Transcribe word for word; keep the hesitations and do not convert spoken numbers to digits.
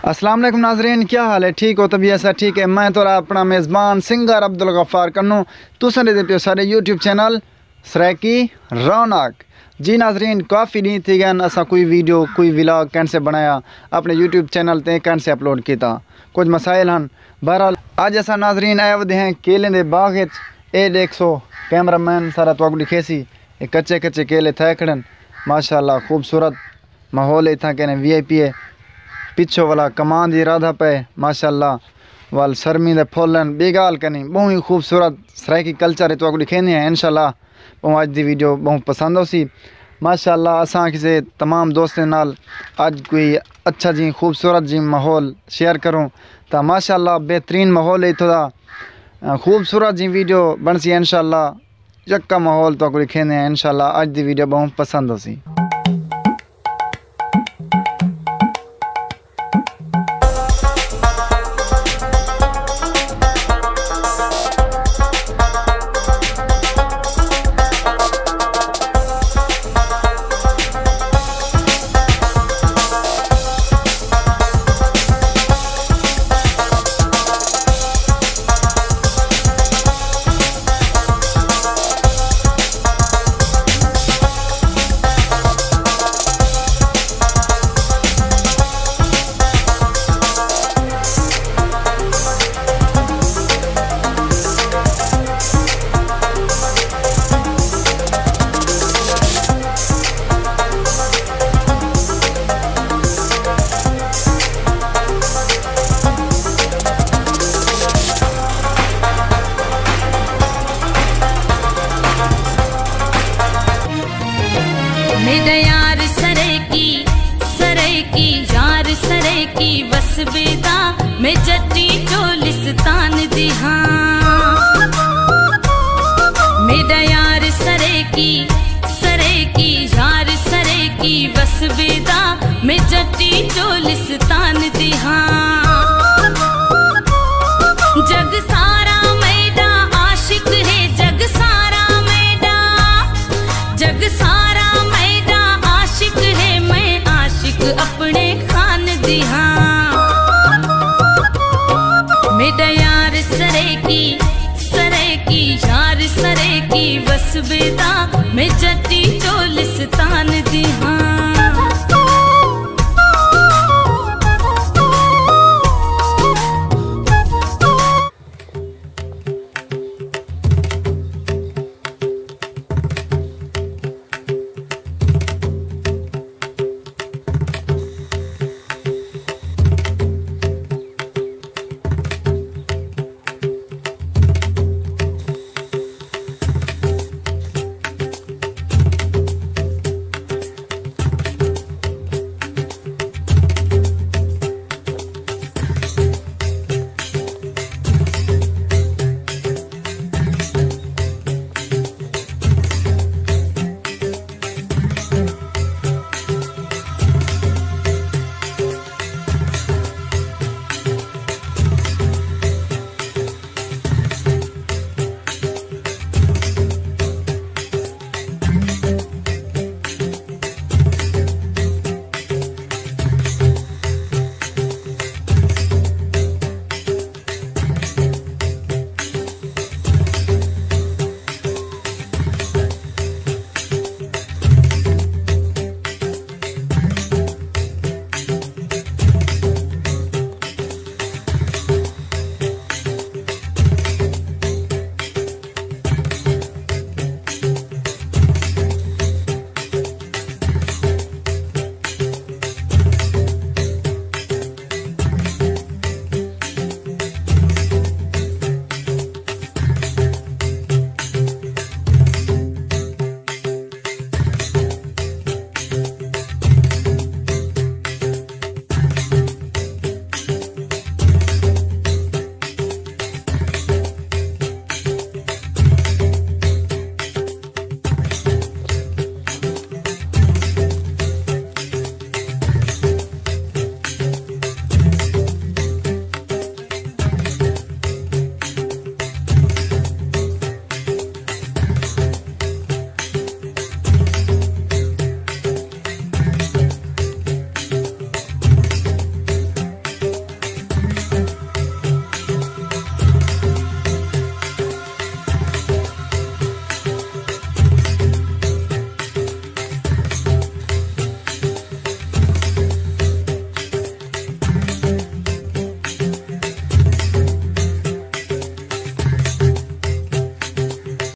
السلام علیکم ناظرین، کیا حال ہے؟ ٹھیک ہو؟ طبیعت سا ٹھیک ہے؟ میں تو اپنا میزبان سنگر عبدالغفار کنوں، تساں دے پیو سارے یوٹیوب چینل سرائیکی رونق۔ جی ناظرین، کافی ݙینھ تھی ڳئن اساں کوئی ویڈیو، کوئی ولاگ کین سے بݨایا، اپݨے یوٹیوب چینل تے کین سے اپلوڈ کیتا، کجھ مسائل ہن۔ بہرحال اڄ اساں ناظرین آئے ودے ہیں کیلیں دے باغ اچ۔ اے ݙیکھسو، کیمرہ مین سارا تہاکوں ݙکھیسی، اے کچے کچے کیلے تھئے کھڑن، ماشاءاللہ خوبصورت ماحول ہے اتھاں کنے۔ وی آئی پی ہے، پچھو والا کمان دی رادھا پئے، ماشاءاللہ۔ ول سرمی دے پھل ہن، ٻی ڳالھ کائنی، ٻہوں ہی خوبصورت سرائیکی کلچر ہے، تہاکوں ݙکھیندے ہیں انشاءاللہ۔ ٻہوں اڄ دی ویڈیو ٻہوں پسند ہوسی۔ ماشاءاللہ اساں کسے تمام دوستیں نال اڄ کوئی اچھا جی خوبصورت جی ماحول شیئر کروں، تاں ماشاءاللہ بہترین ماحول ہے اتھوں دا، خوبصورت جی ویڈیو بݨسی انشاءاللہ۔ یکا ماحول تہاکوں ݙکھیندے ہیں انشاءاللہ، اڄ دی ویڈیو ٻہوں پسند ہوسی۔ میݙا یار سرائیکی، سرائیکی یار سرائیکی وسبے دا، میں جٹی چولستان دی ہاں۔ میݙا یار سرائیکی، سرائیکی یار سرائیکی وسبے دا، میں جٹی چولستان دی ہاں۔ جگ سارا میݙا عاشق ہے، جگ سارا میݙا، جگ سارا میݙا عاشق ہے، میں عاشق اپݨے خان دی ہاں۔ میݙا یار سرائیکی، سرائیکی یار سرائیکی وسبے